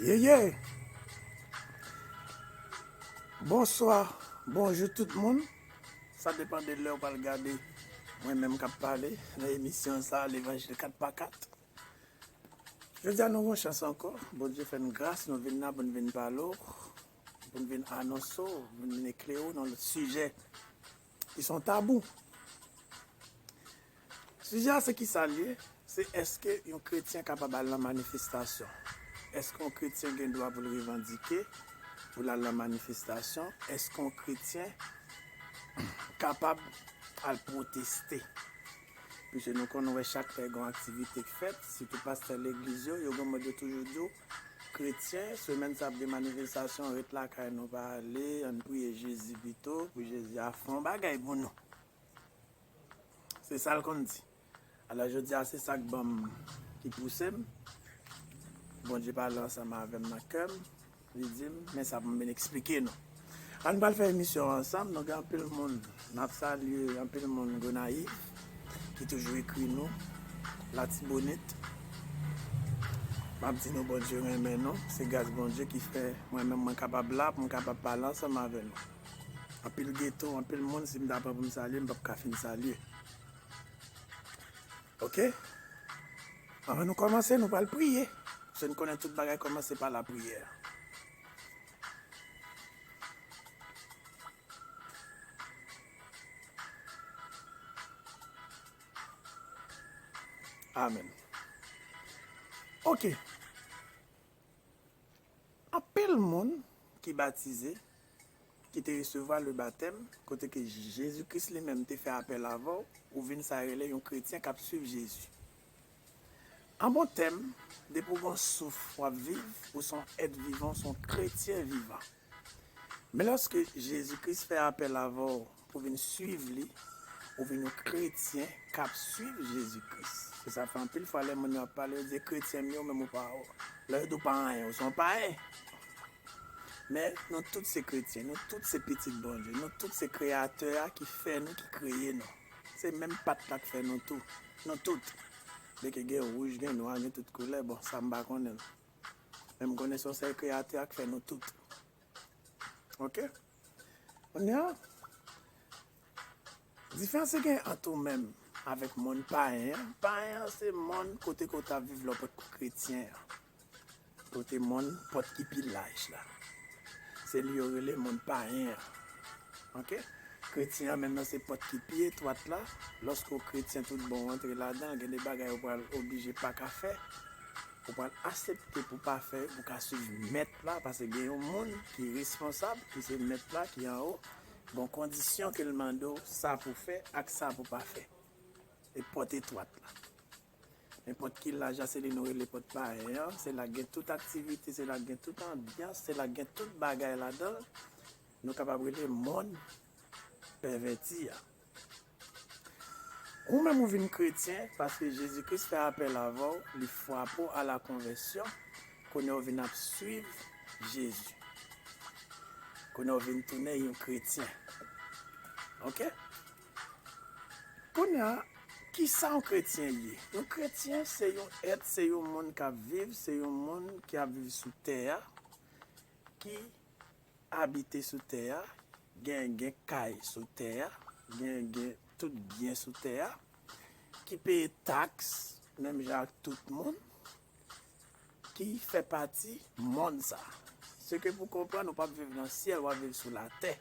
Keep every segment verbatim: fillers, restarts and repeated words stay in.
Ye, ye. Bonswa, bonjou tout moun. Sa depann de lè w pral gade mwen menm k ap pale nan emisyon sa, Levanjil kat pa kat. Jodi a nou gen chans ankò, Bondye fè n gras, nou vin la pou n vin pale w, pou n vin anonse w, pou n vin eklere w nan lòt sijè ki se yon tabou. Sijè a se kisa l ye? Se èske yon kretyen kapab al nan manifestasyon? Èske yon kretyen gen dwa pou l revandike, pou l al nan manifestasyon? Èske yon kretyen kapab al pwoteste? Piske nou konn wè chak lè gen yon aktivite k fèt, sitou pastè legliz yo, yo gen mòd yo toujou di w, kretyen, semèn sa ap gen manifestasyon, ret lakay nou pa ale, ann priye Jezi pito, pou Jezi a fè yon bagay pou nou. Se sa l konn di. Alò, jodi a, se sa k ban m, ki pouse m. Bondye pale ansanm avè m nan kè m. Li di m, men sa pou m vin eksplike nou. Ann pral fè emisyon an ansanm. Nou gen anpil moun, n ap salye anpil moun Gonayiv ki toujou ekri nou, Latibonit. M ap di nou Bondye renmen nou. Se gras Bondye ki fè mwen menm mwen kapab la pou m kapab pale ansanm avè nou. Anpil geto, anpil moun, si m ta pran pou m salye, m p ap ka fin salye. Oke? Anvan nou kòmanse, nou pral priye. Paske n konnen tout bagay kòmanse pa lapriyè. Amèn. Oke. Anpil moun ki batize, ki te resevwa le batèm, kote ke Jezi Kris li menm te fè apèl avè w, ou vin sa yo rele yon kretyen k ap swiv Jezi. An bon tèm, depi w gen yon souf w ap viv, ou se yon èt vivan, ou se yon kretyen vivan. Men lòske Jezi Kris fè apèl avè w pou vin swiv li, ou vin yon kretyen k ap swiv Jezi Kris. Se sa fè anpil fwa lè moun yo ap pale, yo di, "Kretyen m ye," ou menm ou pa, lè yo di w pa anyen, ou se yon payen. Men nou tout se kretyen, nou tout se pitit Bondye, nou tout se Kreyatè a ki fè nou, ki kreye nou. Se menm pat la k fè nou tou, nou tout. Dèke gen wouj, gen nwa, gen tout koulè, bon, sa m pa konnen l. Men m konnen se yon sèl Kreyatè a k fè nou tout. Oke? Kounye a, diferans ki gen ant ou menm avèk monn payen an. Payen an se monn kote ke w t ap viv lè w potko kretyen an. Kote monn pòt ki pi laj la. Se li yo rele monn payen an. Oke? Kretyen an menm nan se pòt ki pi etwat la. Lòske w kretyen tout bon, w antre ladan l, gen de bagay ou pral oblije pa ka fè. Ou pral aksepte pou pa fè, pou ka swiv mèt la, paske gen yon moun ki responsab, ki se mèt la, ki anwo. Bon, kondisyon ke l mande w, sa pou fè ak sa pou pa fè. E pòt etwat la. Nenpòt ki laj la, se li nou rele pòt payen an, se la gen tout aktivite, se la gen tout anbyans, se la gen tout bagay ladan l. Nou kapab rele monn pèvèti a. Ou menm ou vin kretyen paske Jezi Kris fè apèl avè w, li frape w a la konvèsyon, kounye a w vin ap swiv Jezi. Kounye a w vin tounen yon kretyen. Oke? Kounye a, kisa yon kretyen ye? Yon kretyen se yon èt, se yon moun k ap viv, se yon moun ki ap viv sou tè a, ki abite sou tè a, gen, gen kay sou tè a, gen, gen tout byen sou tè a, ki peye taks, menm jan ak tout moun, ki fè pati monn sa. Se ke pou konprann, ou p ap viv nan syèl, w ap viv sou latè.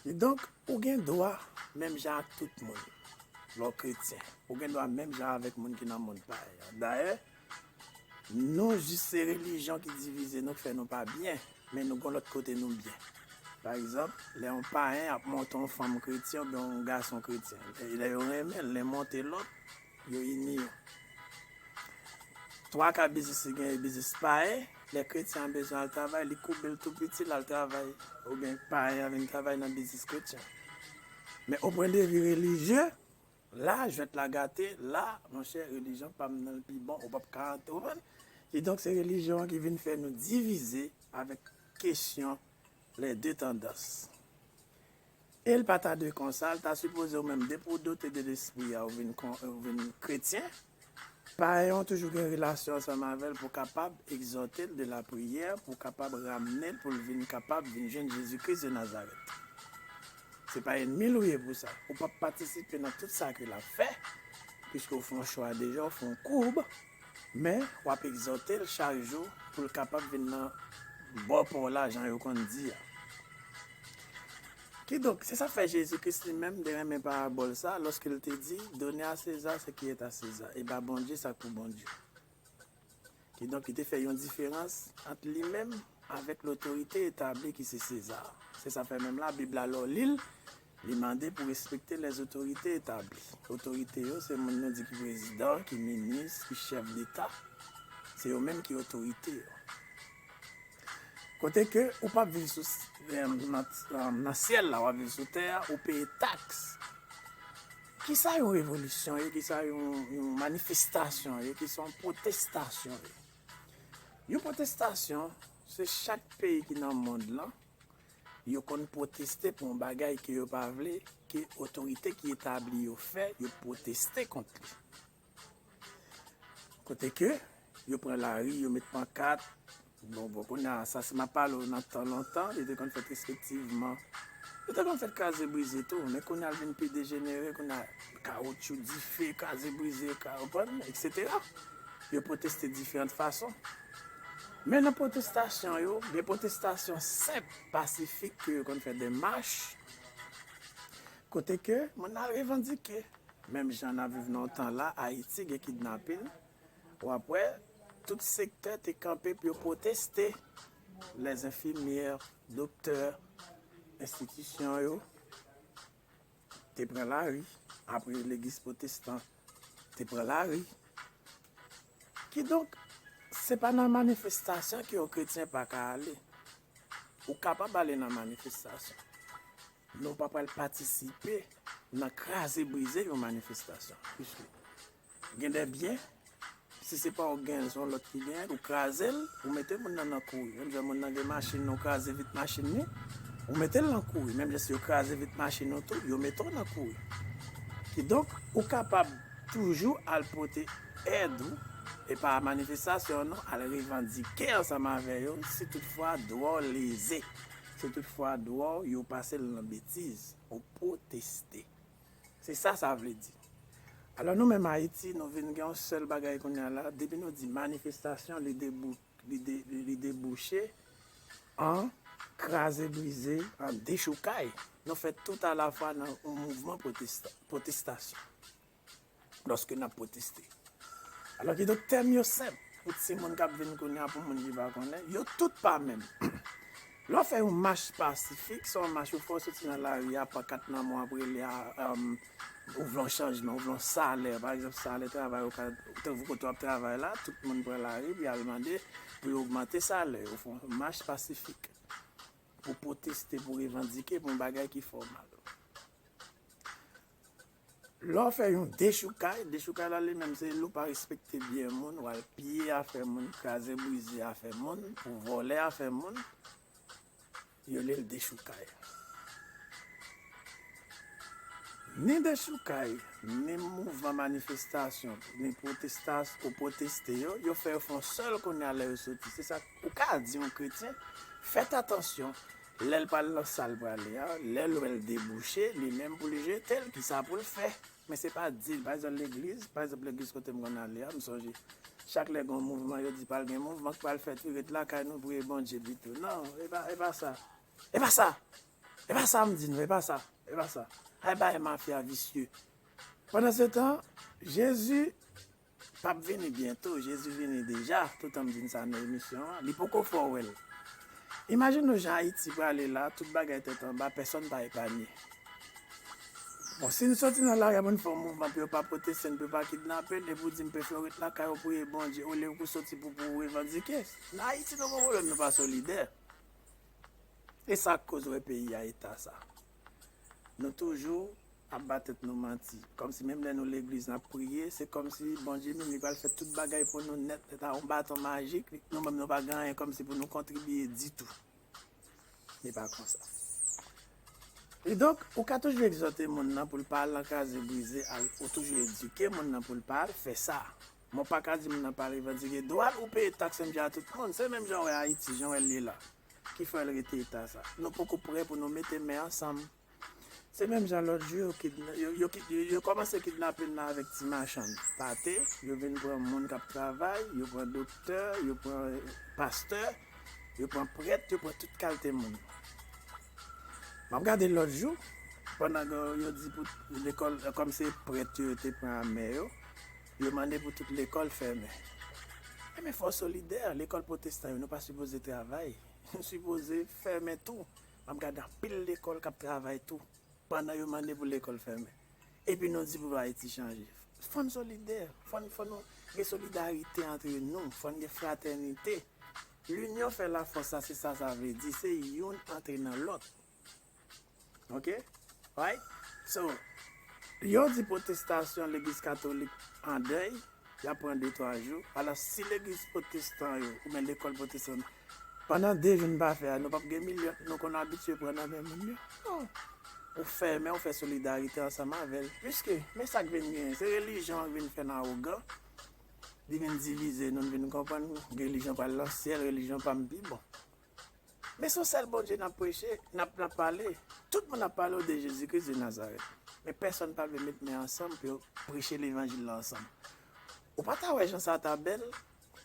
Kidonk, ou gen dwa, menm jan ak tout moun, lè w kretyen. Ou gen dwa menm jan avèk moun ki nan monn payen an. Dayè, nou jis se relijyon ki divize nou, k fè nou pa byen, men nou gon lòt kote nou byen. Pa egzanp, lè yon payen ap monte yon fanm kretyen oubyen yon gason kretyen, lè, lè yo renmen l, lè monte lòt, yo ini yo. Twa ka biznis li gen, biznis payen, lè kretyen an bezwen al travay, li koube l tou piti, l al travay, oubyen payen an vin travay nan biznis kretyen. Men o pwen de vi relijye, la, jwèt la gate, la, monchè, relijyon pa m nan l pi bon, ou p ap ka antre, ou konprann? Kidonk, se relijyon an ki vin fè nou divize avèk kesyon les deux tendances. E l pa ta dwe konsa, l ta sipoze ou menm, depi w dote de lespri a, ou vin kon, ou vin kretyen, Payen an toujou gen relasyon ansanm avè l pou kapab egzòte l de lapriyè, pou kapab ramne l, pou l vin kapab vin jwenn Jezi Kris de Nazarèt. Se pa ènmi l ou ye pou sa. Ou p ap patisipe nan tout sa ke l ap fè, piske w fè yon chwa deja, w fè yon koub, men w ap egzòte l chak jou pou l kapab vin nan bò pa w la, jan yo konn di a. Kidonk, se sa k fè Jezi Kris li menm te renmen parabòl sa, lòske l te di, Donnez à César ce qui est à César, e ba Bondye sa k pou Bondye. Kidonk, li te fè yon diferans ant li menm avèk lotorite etabli ki se Seza. Se sa fè menm Labib la, lè w li l, li mande pou respekte lèzotorite etabli. Otorite yo, se moun nou di ki prezidan, ki minis, ki chèf deta. Se yo menm ki otorite yo. Kote ke ou p ap viv sou s- em, nan, nan, nan syèl la, w ap viv sou tè a, ou peye taks. Kisa yon revolisyon ye, kisa yon, yon manifestasyon ye, kisa yon pwotestasyon ye? Yon pwotestasyon, se chak peyi ki nan mond lan, yo konn pwoteste pou yon bagay ke yo pa vle, ke otorite ki etabli yo fè, yo pwoteste kont li. Kote ke yo pran lari, yo met pankat. Bon, bon, kounye a, sa se m ap pale w nan tan lontan, yo te konn fèt respektivman. Yo te konn fèt kraze brize tou, men kounye a l vin pi dejenere, kounye a kawotchou, dife, kraze brize, ka- konprann, etsetera. Yo pwoteste diferan fason. Men nan pwotestasyon yo, gen pwotestasyon senp, pasifik ke yo konn fè de mach, kote ke moun al revandike. Menm jan n ap viv nan yon tan la, Ayiti gen kidnapin, w ap wè tout sektè te kanpe pou yo pwoteste. Lèzenfimyè, doktè, enstitisyon yo te pran lari. Apre legliz pwotestan te pran lari. Kidonk, se pa nan manifestasyon ke yon kretyen pa ka ale. Ou kapab ale nan manifestasyon. Men w pa pral patisipe nan kraze brize yon manifestasyon. Piske gen de byen, si se pa w genyen, se yon lòt ki genyen, ou kraze l, ou mete moun nan nan kouri. Menm jan moun nan gen machin, ou kraze vit machin li, ou mete l nan kouri. Menm jan si yo kraze vit machin ou tou, yo mete w nan kouri. Kidonk, ou kapab toujou al pote èd ou, e pa manifestasyon non, al revandike ansanm avè yo, si toutfwa dwa w leze, si toutfwa dwa w yo pase l nan betiz, ou pwoteste. Se sa sa vle di. Alò nou menm Ayiti, nou vin gen yon sèl bagay kounye a la, depi nou di manifestasyon, li debou- li de- li debouche an kraze brize, an dechoukay. Nou fè tout alafwa nan yon mouvman pwotesta- pwotestasyon. Lòske n ap pwoteste. Alò kidonk tèm yo senp pou timoun k ap vin kounye a, pou moun ki pa konnen, yo tout pa menm. Lè w fè yon mach pasifik, se yon mach ou fè w soti nan lari a, pankat nan men w ap rele a, em, ou vle yon chanjman, ou vle yon salè. Pa egzanp, salè travay ou ka, tankou kote w ap travay la, tout moun pran lari pou y al mande pou yo ogmante salè yo. Ou fè yon mach pasifik pou pwoteste, pou revandike pou yon bagay ki fè w mal. Lè w fè yon dechoukay, dechoukay la li menm se lè w pa respekte byen moun, w al piye afè moun, kraze brize afè moun, pou vòlè afè moun, yo rele l dechoukay. Ni dechoukay, ni mouvman manifestasyon, ni pwotestas- ou pwoteste yo, yo fè yo fè yon sèl kounye a lè yo soti. Se sa ou ka di yon kretyen, fèt atansyon, lè l pral nan sa l prale a, lè l wè l debouche, li menm pou li jete l, kisa pou l fè? Men se pa di l, pa egzanp legliz, pa egzanp legliz kote m konn ale a, m sonje, chak lè gen yon mouvman, yo di pral gen mouvman k pral fèt wi, ret lakay nou, priye Bondye pito. Non, e pa, e pa sa. E pa sa! E pa sa m di nou, e pa sa, e pa sa. Ay bagay mafya visye. Pandan se tan, Jezi p ap vini byento, Jezi vini deja, toutan m di n sa nan emisyon an, li poko fè w wè l. Imajine w jan Ayiti prale la, tout bagay tèt anba, pèsonn pa epanye. Bon, si n soti nan lari a pou n fè yon mouvman pou yo pa pwoteste n, pou yo pa kidnape n, epi w di m prefere w ret lakay ou priye Bondye, olye pou w soti pou, pou w revandike. Nan Ayiti nou gen pwoblèm, nou pa solidè. E sa k koz w wè peyi a eta sa. Nou toujou ap ba tèt nou manti. Kòmsi menm lè nou legliz n ap priye, se kòmsi Bondye menm li pral fè tout bagay pou nou nèt, nèt a yon baton majik, nou menm nou pa gen anyen kòmsi pou nou kontribiye ditou. Li pa konsa. Kidonk, ou ka toujou egzòte moun nan pou l pa al nan kraze brize, al, ou toujou edike moun nan pou l pa al fè sa. Mwen pa ka di moun nan pa revandike dwa l, ou peye taks menm jan a tout moun. Se menm jan w wè Ayiti, jan w wè l ye la, ki fè l rete eta sa. Nou poko prè pou nou mete men ansanm. Se menm jan lòt jou, yo, kidna- yo, yo, kid- yo, yo kòmanse kidnape n nan avèk ti machann pate, yo vin pran moun k ap travay, yo pran doktè, yo pran pastè, yo pran prèt, yo pran tout kalite moun. M ap gade lòt jou, pandan ke yo di pou lekòl, kòm se prèt yo, yo te pran a men yo, yo mande pou tout lekòl fèmen. Ebyen, fò w solidè, lekòl pwotestan yo, nou pa sipoze travay. Nou sipoze fèmen tou. M ap gade anpil lekòl k ap travay tou, pandan yo mande pou lekòl fèmen. Epi nou di pou Ayiti chanje. Fò n solidè, fò n, fò nou gen solidarite antre nou, fò n gen fratènite. Linyon fè lafòs, sa se sa sa vle di, se youn antre nan lòt. Ok? Right? So, yo di pwotestasyon legliz katolik an dèy, y ap pran de twa jou. Alò, si legliz pwotestan yo, oubyen lekòl pwotestan, pandan de jou n pa fè a, nou p ap gen milyon nou konn abitye pran nan men moun yo? Non. Ou fèmen, ou fè solidarite ansanm avè l. Piske, men sa k vin genyen, se relijyon an k vin fè n awogan. Li vin divize nou, n vin konprann relijyon pral nan syèl, relijyon pa m pi bon. Men se yon sèl Bondye n ap preche, n ap, n ap pale. Tout moun ap pale w de Jezi Kris de Nazarèt. Men pèsonn pa vle met men ansanm pou yo preche levanjil la ansanm. Ou pa ta wè jan sa ta bèl?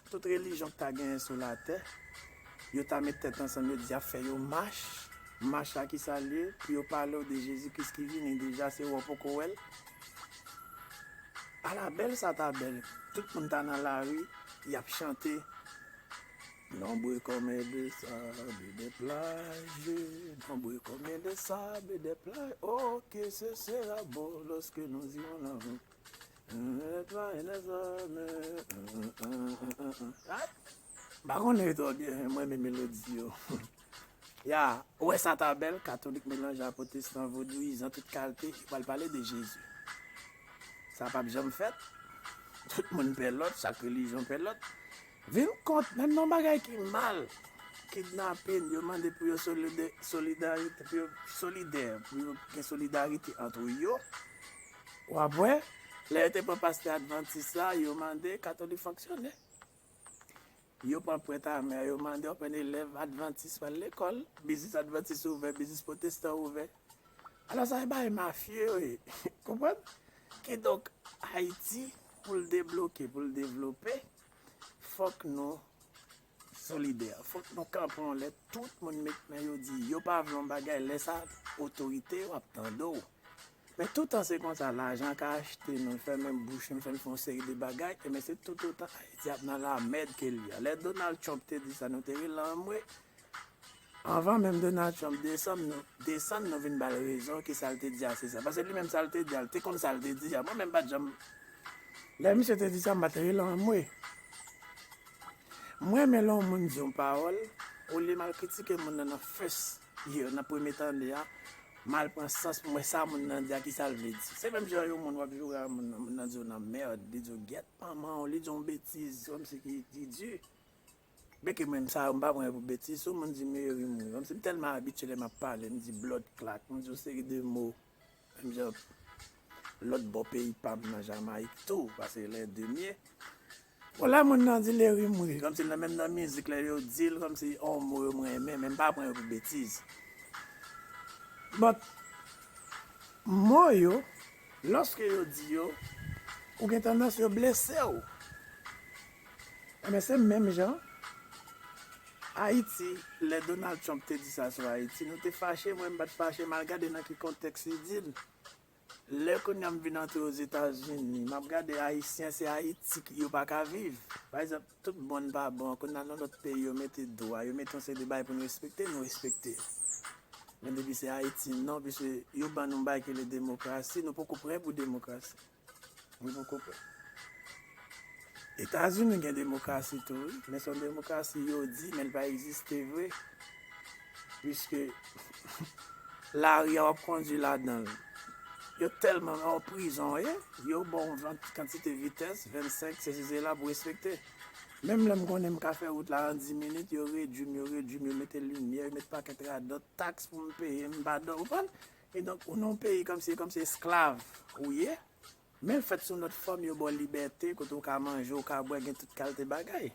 Tout relijyon k ta genyen sou latè, yo ta met tèt ansanm, yo di y ap fè yon mach. Mach la ki sa l ye? Pou yo pale w de Jezi Kris ki vini deja, se wè w poko wè l. Ala bèl sa ta bèl. Tout moun ta nan lari, y ap chante. Nombre combien de sable des plages, nombre combien de sable des plages, oh que ce sera beau lorsque nous irons là-haut. M pa konnen yo twò byen, mwen renmen melodi yo. Ya, ou wè sa ta bèl, katolik melanje a pwotestan, vodouyizan, tout kalite, yo pral pale de Jezi. Sa p ap janm fèt. Tout moun pè lòt, chak relijyon pè lòt. Vin kont, menm nan bagay ki mal, kidnape n, yo mande pou yo solide- solidarite, pou yo solidè, pou yo gen solidarite ant yo. W ap wè, lè yo te pran pastè advantis la, yo mande katolik fonksyone. Yo pran prèt a men, yo mande, open, elèv advantis pral lekòl, biznis advantis ouvè, biznis pwotestan ouvè. Alò sa se bagay mafye yo ye. Konprann? Kidonk, Ayiti, pou l debloke, pou l devlope, fòk nou solidè. Fòk nou kanpe yon lè, tout moun met men yo di yo pa vle yon bagay, lè sa otorite yo ap tande w. Men toutan se konsa, lajan ka achte nou, fèmen bouch nou, fè n fè yon seri de bagay, ebyen se toutotan Ayiti ap nan lamèd ke l ye a. Lè Donald Trump te di sa, nou te rele anmwe. Anvan menm Donald Trump desann, nou, desann, nou vin ba l rezon ke sa l te di a se sa. Paske li menm sa l te di a, l te konn sa l te di a. Mwen menm m pa t janm, lè misye te di sa, m pa t rele anmwe. Mwen renmen lè yon moun di yon pawòl, olye m al kritike moun nan nan first year, nan premye tande a, m al pran sans pou m wè sa moun nan di a, ki sa l vle di. Se menm jan yon moun w ap joure a moun nan, moun nan di w nan mèd, li di w gyèt manman w, li di w yon betiz, kòmsi ki, ki di. Byen ke mwen, sa yo, m pa pran yo pou betiz. Si yon moun di m Meri mouri, kòmsi m tèlman abitye lè m ap pale, m di bloodclaat, m di yon seri de mo, menm jan lòt bò peyi pa m nan Jamayik tou, paske lè de m ye. Bon, lè moun nan di Lerimery, kòmsi l nan menm nan mizik, lè yo di l, kòmsi yon mo yo m renmen, men m pa pran yo pou betiz. But, mo yo, lòske yo di yo, ou gen tandans yo blese w. Enben, se menm jan, Ayiti, lè Donald Trump te di sa sou Ayiti, nou te fache, mwen m pa t fache, m al gade nan ki kontèks li di l. Lè kounye a m vin antre Ozetazini, m ap gade Ayisyen, se Ayiti ki, yo pa ka viv. Pa egzanp, tout bon n pa bon, kounye a nan lòt peyi, yo mete dwa, yo mete yon seri de bagay pou n respekte, nou respekte. Men depi se Ayiti, non, piske yo ban nou yon bagay ki rele demokrasi, nou poko prè pou demokrasi. Nou poko prè. Etazini gen demokrasi tou, wi, men se yon demokrasi yo di, men l pa egziste vre. Piske lari a w ap kondui ladan l. Yo tèlman nan yon prizon w ye, yo ba w yon van- kantite vitès, vennsenk, sesi, sela pou respekte. Menm lè m konnen m ka fè wout la an dis minit, yo redui m, yo redui m, yo mete limyè, yo mete pakèt radòt, taks pou m peye, m pa dò, ou konprann? E donk, ou nan yon peyi kòmsi, kòmsi esklav ou ye. Men l fèt sou yon lòt fòm, yo ba w libète, kote w ka manje, w ka bwè, gen tout kalite bagay.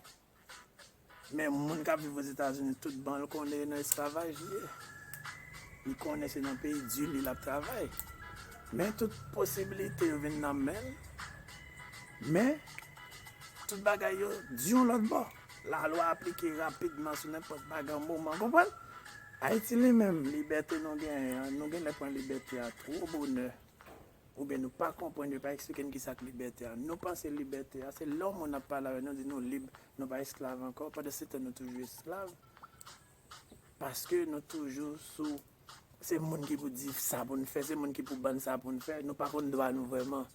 Men moun k ap viv Ozetazini, tout ban l konnen nan esklavaj li ye. Li konnen se nan peyi di li l ap travay. Men tout posibilite yo vin nan men l. Men tout bagay yo di yon lòt bò. Lalwa aplike rapidman sou nenpòt bagay yon moman, konprann? Ayiti li menm, libète nou genyen an, nou genlè pran libète a twò bonè. Oubyen nou pa konprann, yo pa eksplike n kisa k libète a. Nou panse libète a, se lè yon moun ap pale avè nou, di nou lib, nou pa esklav ankò. Pandansetan, nou toujou esklav. Paske nou toujou sou, se moun ki pou di sa pou n fè, se moun ki pou ban n sa pou n fè. Nou pa konn dwa nou vrèman.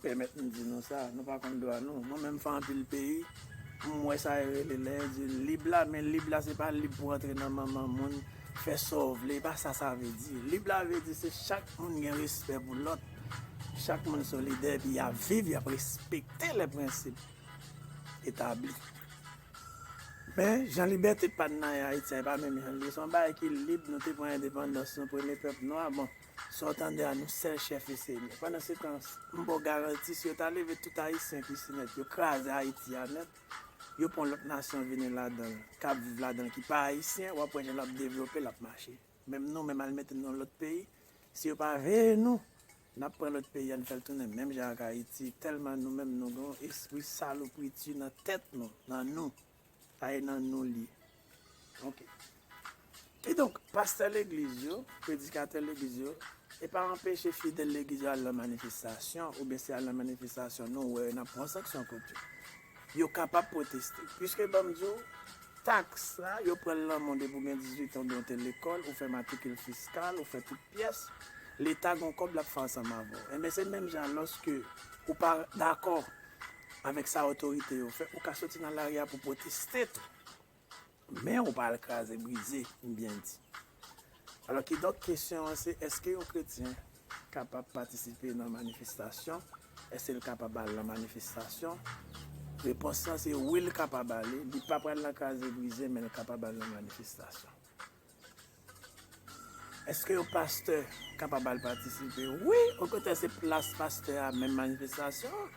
Pèmèt m di nou sa, nou pa konn dwa nou. Mwen menm fè anpil peyi, m wè sa yo rele lè yo di lib la, men lib la se pa lib pou antre nan manman moun, fè sa w vle, e pa sa sa vle di. Lib la vle di se chak moun gen respè pou lòt. Chak moun solidè, epi y ap viv, y ap respekte lè prensip etabli. Men, jan libète pa n nan Ayiti a, e pa menm jan l ye. Se yon bagay ki lib, nou te pran endepandans, nou premye pèp nwa, bon, sa w tande a, nou sèl chèf e senyè. Pandansetan, m ba w garanti, si yo ta leve tout Ayisyen ki si nèt, yo kraze Ayiti a nèt, yo pran lòt nasyon vini ladan l, k ap viv ladan l, ki pa Ayisyen, w ap wè jan l ap devlope, l ap mache. Menm nou menm al mete n nan lòt peyi, si yo pa veye nou, n ap pran lòt peyi a, n fè l tounen menm jan ak Ayiti. Tèlman nou menm nou gen yon espri salopriti nan tèt nou, nan nou. Sa e nan nou li ye. Ok. Kidonk, pastè legliz yo, predikatè legliz yo, e pa anpeche fidèl legliz yo al nan manifestasyon, oubyen si al nan manifestasyon, nou wè yo, n ap pran sanksyon kont yo. Yo kapab pwoteste. Piske, ban m di w, taks la, yo pran l nan men w depi w gen dizuit an, oubyen w te lekòl, ou fè matrikil fiskal, ou fè tout pyès, Leta gen yon kòb l ap fè ansanm avè w. Enben, se menm jan lòske ou pa dakò avèk sa otorite yo fè, ou ka soti nan lari a pou pwoteste tou. Men ou pa al kraze brize, m byen di. Alò, kidonk, kesyon an se, èske yon kretyen kapab patisipe nan manifestasyon? Èske l kapab al nan manifestasyon? Repons lan se wi, l kapab ale. Li pa pral nan kraze brize, men l kapab al nan manifestasyon. Èske yon pastè kapab al patisipe? Wi, okontrè, se plas pastè a, menm manifestasyon an.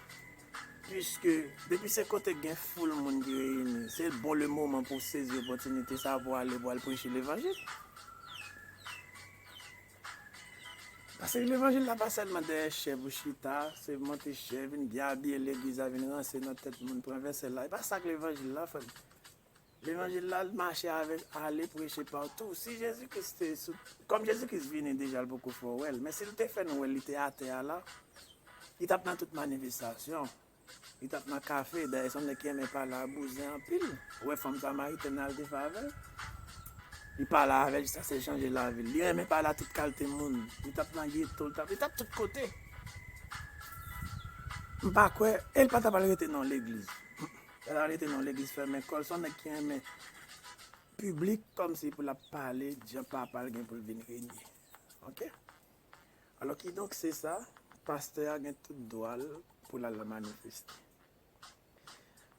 Piske, depi se kote gen foul moun ki reyini, se bon le moman pou w sezi opòtinite sa a pou w ale, pou w al preche levanjil. Paske levanjil la pa sèlman dèyè chèf ou chita, se monte chèf, vin byen abiye legliz la, vin ranse nan tèt moun, pran vèsè la. E pa sa k levanjil la, frè m. Levanjil la, l mache avèk ale preche patou. Si Jezi Kris te sou, kòm Jezi Kris vini deja, l poko fè w wè l. Men si l te fè nou wè l, li te atè a la, li t ap nan tout manifestasyon. Li t ap nan kafe. Dayè, se yon nèg ki renmen pale a bouzen anpil. Ou wè fanm samaritèn nan, l te fè avè l. Li pale avè l jiskaske l chanje lavi l. Li renmen pale a tout kalite moun. Li t ap nan geto, li t ap, li t ap tout kote. M pa kwè, e l pa t ap al rete nan yon legliz. L al rete nan yon legliz fèmen kò l, se yon nèg ki renmen piblik kòmsi pou l ap pale jan papa l gen pou l vin renye. Ok? Alò, kidonk, se sa, pastè a gen tout dwa l pou l al manifeste.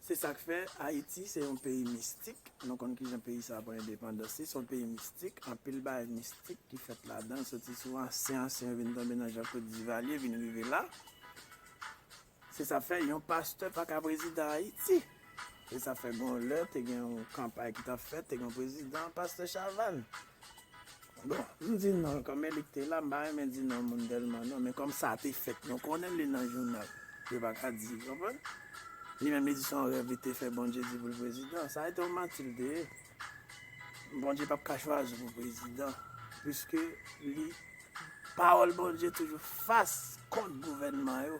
Se sa k fè Ayiti se yon peyi mistik. Nou konn kijan peyi sa a pran endepandans li. Se yon peyi mistik. Anpil bagay mistik ki fèt ladan l, soti sou ansyen, ansyen yo vin tonbe nan Jean-Claude Duvalier, vin rive la. Se sa fè yon pastè pa ka prezidan Ayiti. Se sa fè gon lè te gen yon kanpay ki t ap fèt, te gen yon prezidan, pastè Chavannes. Bon, m di non, kòm Elik te la, m pa renmen di non moun tèlman non, men kòm sa te fèt, nou konnen li nan jounal. Yo pa ka di, konprann? Li menm li di se yon rèv li te fè, Bondye di pou l prezidan. Sa se te yon manti l te ye. Bondye p ap ka chwazi w pou prezidan, piske li, pawòl Bondye toujou fas kont gouvènman yo,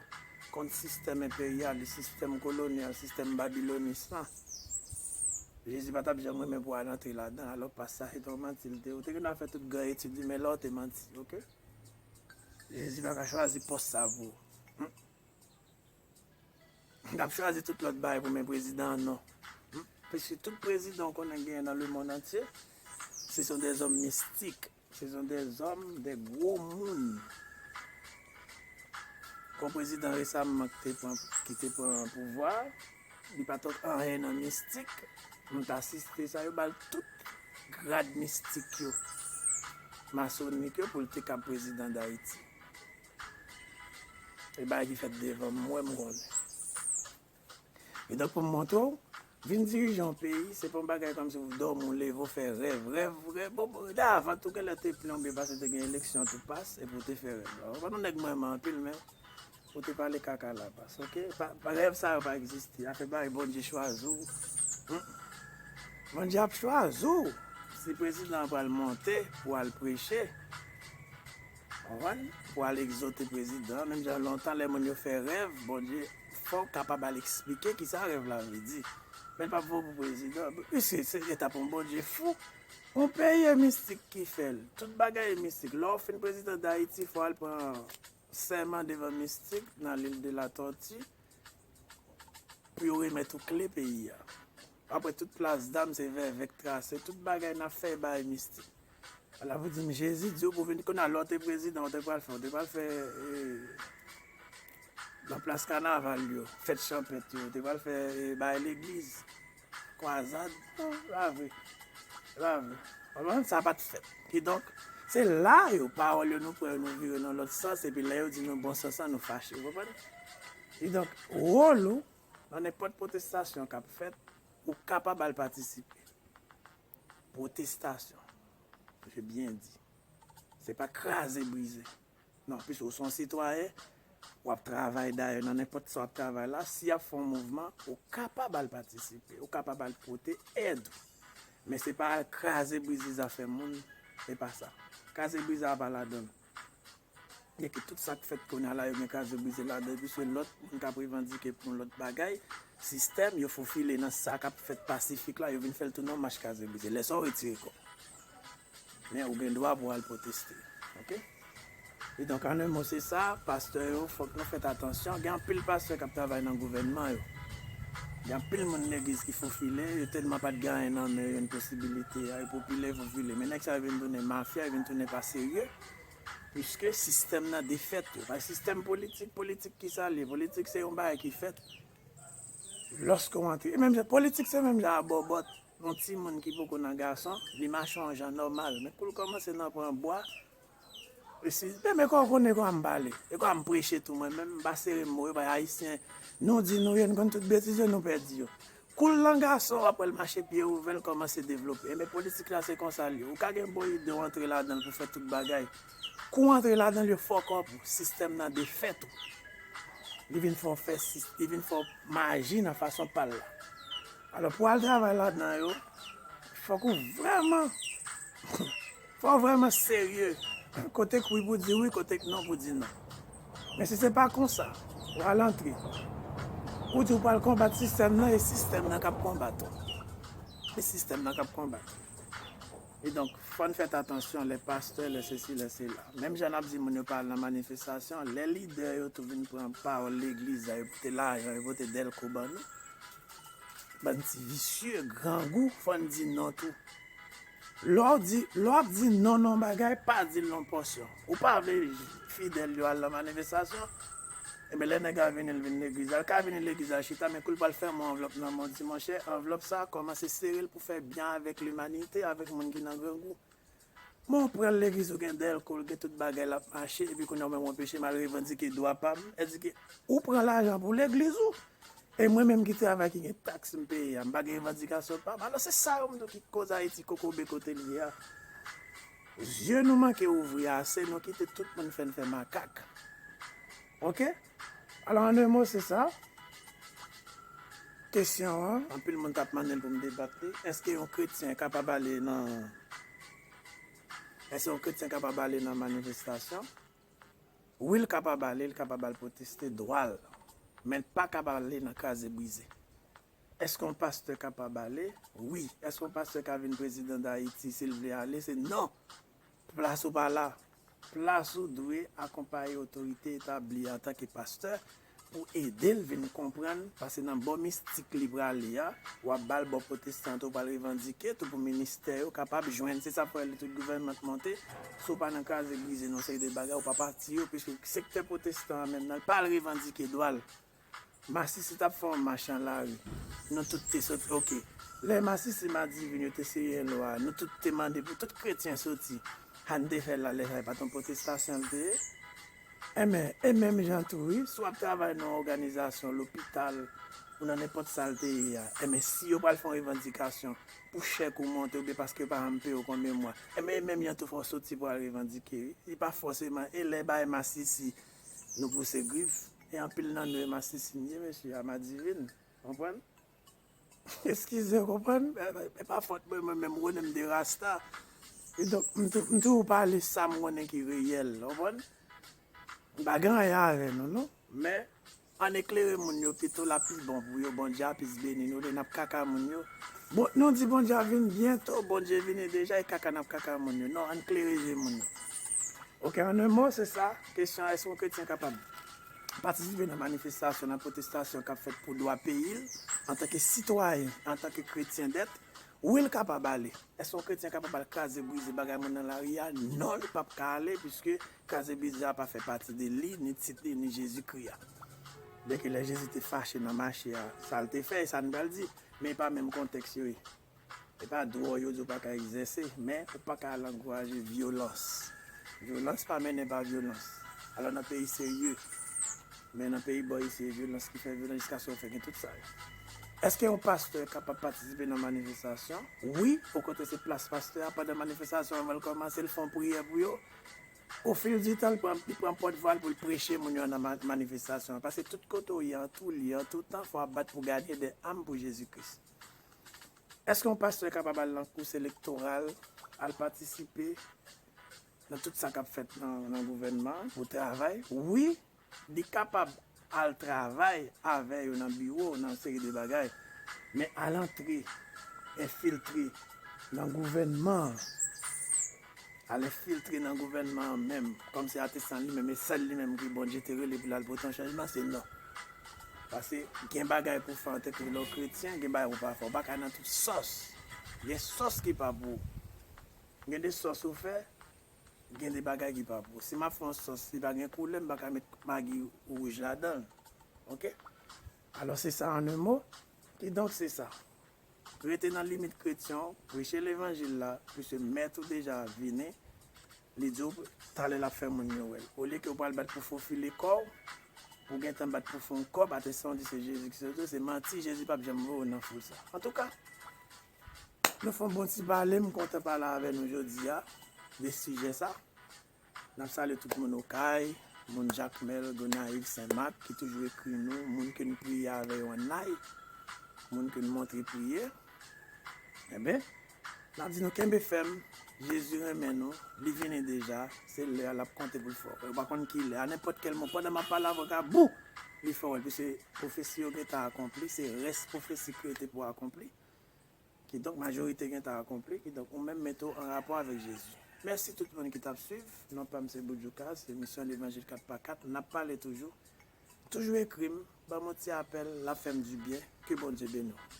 kont sistèm enperyalis, sistèm kolonyal, sistèm babilonis lan. Jezi pa t ap janm renmen pou w al antre ladan, alò pas sa se te yon manti l te ye. Ou te gen dwa fè tout gran etid li, men la w te manti, ok? Jezi pa ka chwazi pòs sa pou ou. L ap chwazi tout lòt bagay pou men prezidan an, non. Piske tout prezidan w konnen genyen nan lemonn antye, se sont des hommes mystiques, ce sont des hommes, des gwo moun. Gon prezidan resaman ki te pran, ki te pran pouvwa, li pa t anyen nan mistik. M t asiste sa, yo ba l tout grad mistik yo, masonik yo, pou l te ka prezidan Dayiti. E bagay ki fèt devan m, m wè, m konnen. Kidonk, pou m montre w, vin dirije yon peyi, se pa yon bagay kòmsi w dòmi, w leve, w fè rèv, rèv, rèv. Bon, bon, avan tou, genlè te plonbe, paske te gen eleksyon, tou pas, epi w te fè rèv la. Ou pa t yon nèg m renmen anpil, men ou te pale kaka la, pas, oke? Pa, pa, rèv sa yo pa egziste. Afè bagay Bondye chwazi w. Hmm. Bondye ap chwazi w. Si prezidan an pral monte pou al preche, konprann? Pou al egzòte prezidan, menm jan lontan lè moun yo fè rèv, Bondye fò w kapab al eksplike kisa rèv la vle di. Men l p ap voye pou prezidan. Piske se etap yon Bondye fou. Yon peyi e mistik ki fè l. Tout bagay e mistik. Lè w fin prezidan Dayiti, fò w al pran sèman devan mistik nan Lil de la Tòti pou yo remèt ou kle peyi a. Apre tout plas dam se vèvè k trase, tout bagay n ap fè e bagay mistik. Ala pou di m Jezi di w pou vin, kounye a lè w te prezidan, w te pral fè, w te pral fè, eh, nan plas kanaval yo, fèt chanpèt yo, w te pral fè, eh, bagay legliz, kwazad, non, pa vre, pa vre. Konprann? Sa pa t fèt. Kidonk, se la yo, pawòl yo nou pran yo, nou vire nan lòt sans, epi lè yo di nou bon sans lan, nou fache, w konprann? Kidonk, wòl ou, nan nenpòt pwotestasyon k ap fèt, ou kapab al patisipe. Pwotestasyon. Je byen di. Se pa kraze brize. Non, piske w se yon sitwayen, w ap travay dayè nan nenpòt sa w ap travay la, si y ap fè yon mouvman, ou kapab al patisipe, ou kapab al pote èd ou. Men se pa al kraze brize zafè moun, se pa sa. Kraze brize a pa ladan l. Gen ki tout sa k fèt kounye a la, yo gen kraze brize ladan l, piske lòt moun k ap revandike pou yon lòt bagay, sistèm, yo fofile nan sa k ap fèt pasifik la, yo vin fè l tounen yon mach kraze brize. Lè sa w retire kò w. Men ou gen dwa pou w al pwoteste. Oke? Kidonk, an en mo, se sa, pastè yo, fòk nou fèt atansyon. Gen anpil pastè k ap travay nan gouvènman yo. Gen anpil moun legliz ki fofile, yo tèlman pa t gen anyen nan men yo, yon posibilite a, yo popilè, fofile. Men nèg sa yo vin tounen mafya, yo vin tounen pa serye. Piske sistèm nan defèt yo. Paske sistèm politik, politik ki sa l ye? Politik se yon bagay ki fèt lòske w antre. E menm jan, politik se menm jan a bòbòt. Yon timoun ki poko nan gason, li mache yon jan nòmal. Men kou l kòmanse nan pran bwa, e si, men, men kò w konnen kòman m pale. E kòman m preche tou mwen menm, m pa sere mo yo, paske Ayisyen, nou di nou ye, nou konn tout betiz yo, nou pèdi yo. Kou l nan gason, w ap wè l mache pye ouvè, l kòmanse devlope. Enben, politik la, se konsa l ye. Ou ka gen bon ide, w antre ladan l pou fè tout bagay. Kou w antre ladan l, yo fuck up ou. Sistèm nan defèt ou. Li vin fè w fè sis-, li vin fè w maji nan fason pa l la. Alò, pou w al travay ladan yo, fòk ou vrèman, fò w vrèman serye. Kote k wi pou di wi, kote k non pou di non. Men si se pa konsa, w al antre. Ou di w pral konbat sistèm nan, e sistèm nan k ap konbat ou. E sistèm nan k ap konbat ou. E donk, fò n fèt atansyon, lè pastè, lè sesi, lè sela. Menm jan n ap di moun yo pa al nan manifestasyon, lè lidè yo tou vin pran pawòl legliz la, yo pote lajan, yo pote dèlko ban nou. Bann ti visye, grangou, fò n di non tou. Lè w di, lè w ap di non nan yon bagay, pa di l nan yon pòsyon. Ou pa vle fidèl yo al nan manifestasyon, enben lè nèg la vini, l vin legliz la, l ka vini legliz la chita, men kou l pral fèmen yon anvlòp nan men w, di, monchè, anvlòp sa, kòmanse sere l pou fè byen avèk limanite, avèk moun ki nan grangou. Men w pran l legliz, ou gen dèlko, l gen tout bagay, l ap mache, epi kounye a w menm w anpeche m al revandike dwa pa m. Èske ou pran lajan pou legliz ou? E mwen menm ki travay, ki gen taks m peye a, m pa gen revandikasyon pa m. Alò se sa yo m di w ki koz Ayiti kokobe kote l ye a. Zye nou manke ouvri ase, nou kite tout moun fè n fè makak. Oke? Alò, an de mo, se sa. Kesyon an, anpil moun t ap mande l pou m debat li. Èske yon kretyen kapab ale nan, èske yon kretyen kapab ale nan manifestasyon? Wi, l kapab ale, l kapab al pwoteste, dwa l. Men l pa kapab ale nan kraze brize. Èske yon pastè kapab ale? Wi. Èske yon pastè ka vin prezidan Dayiti si l vle ale? Se non. Plas ou pa la. Plas ou dwe akonpaye otorite etabli antanke pastè pou ede l vin konprann, paske nan bò mistik li prale a, w ap ba l bò pwotestan tou, w pral revandike tou pou ministè yo kapab jwenn. Se sa fè li tout gouvènman k monte, si w pa nan kraze brize nan yon seri de bagay, ou pa pati yo, piske sektè pwotestan an menm nan, l pa al revandike dwa l. Masisi t ap fè yon mach nan lari. Nou tout te soti, oke. Lè Masisi Madivin yo te siyen lwa a, nou tout te mande pou tout kretyen soti. Sa n te fè la, lè sa, e pa t yon pwotestasyon l te ye? Enben, e menm jan tou, wi, si w ap travay nan yon òganizasyon, lopital, ou nan nenpòt sa l te ye a, enben, si yo pral fè yon revandikasyon pou chèk ou monte oubyen paske yo pa janm peye w konbyen mwa, enben, e menm jan tou fò w soti pou al revandike, wi. Li pa fòseman, e lè bagay masisi, nou pouse griv, e anpil nan nou e masisi n ye, mesye, a madivin, konprann? Eskize, w konprann? E, e, e pa fòt mwen, mwen menm, Rene m de Rasta. E donk, m tou, m toujou pale sa m konnen ki reyèl, w konprann? M pa gen anyen avè nou, non. Men, ann eklere moun yo pito, l ap pi bon pou yo. Bondye ap plis beni nou, olye n ap kaka moun yo. Bon, nou di Bondye ap vin byento, Bondye vini deja, e kaka n ap kaka moun yo. Non, ann klere je moun yo. Ok, an en mo, se sa. Kesyon an, èske yon kretyen kapab patisipe nan manifestasyon, nan pwotestasyon k ap fèt pou dwa peyi l, antanke sitwayen, antanke kretyen dèt? Wi, l kapab ale. Èske yon kretyen kapab al kraze brize bagay moun nan lari a? Non, li p ap ka ale, piske kraze brize a pa fè pati de li, ni tit li, ni Jezikri a. Byenke lè Jezi te fache nan mache a, sa l te fè, e sa n pral di, men e pa menm kontèks yo ye. E pa dwa w yo di w pa ka egzèse, men ou pa ka al ankouraje vyolans. Vyolans pa mennen pa vyolans. Alò nan peyi serye, men nan peyi bò isi, e vyolans ki fè vyolans jiskaske yo fè gen tout sa yo. Èske yon pastè kapab patisipe nan manifestasyon? Wi, okontrè se plas pastè a pandan manifestasyon anvan l kòmanse, l fè yon priyè pou yo. Au fil du temps, li pran, li pran pòtvwa l pou l preche moun yo nan ma-, manifestasyon an. Paske tout kote w ye, an tou lye, an tou tan, fò w ap bat pou gade de am pou Jezi Kris. Èske yon pastè kapab al nan kous elektoral, al patisipe nan tout sa k ap fèt nan, nan gouvènman an pou travay? Wi, li kapab al travay avè yo nan biwo, nan seri de bagay, men al antre, enfiltre nan gouvènman an, al enfiltre nan gouvènman an menm, kòmsi atestan li menm, e sèl li menm ki Bondye te rele pou l al pote yon chanjman, se non. Paske gen bagay pou fè antanke lè w kretyen, gen bagay pou pa fè. Ou pa ka nan tout sòs. Gen sòs ki pa pou ou. Gen de sòs ou fè, gen de bagay ki pa pou ou. Si m ap fè yon sòs, li pa gen koulè, m pa ka met magi wouj ladan l. Ok? Alò, se sa an en mo. Kidonk, se sa. Rete nan limit kretyen w, preche levanjil la, piske mèt ou deja vini, li di w talè l ap fè moun yo wè l. Olye ke w pral bat pou fofile kò w, pou w gentan bat pou fè yon kòb, atestan w di se Jezi ki sove w, se manti, Jezi p ap janm voye w nan foul sa. Antouka, nou fè yon bon ti pale, m kontan pale avè nou jodi a, de sijè sa. N ap salye tout moun Okay, moun Jakmèl, Gonayiv, Senmak, ki toujou ekri nou, moun ke n priye avè yo an Nay, moun ke n montre priye. Enben, n ap di nou kenbe fèm, Jezi renmen nou, li vini deja, se lè a l ap konte pou l fè w. Ou pa konn ki lè, a nenpòt kèl moman, pandan m ap pale avè w, ka bou, li fè w wè l, piske pwofesi yo gentan akonpli, se rès pwofesi ki rete pou akonpli. Kidonk, majorite gentan akonpli. Kidonk, ou menm mete w an rapò avèk Jezi. Mèsi tout moun ki t ap swiv. Non pa m se Boudjouka, se emisyon Levanjil kat pa kat. N ap pale toujou. Toujou ekri m, ban m yon ti apèl, l ap fè m dibyen. Ke Bondye beni w.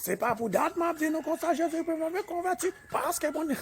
Se pa pou dat m ap di nou konsa, Jezi pou move konvèti, paske moun,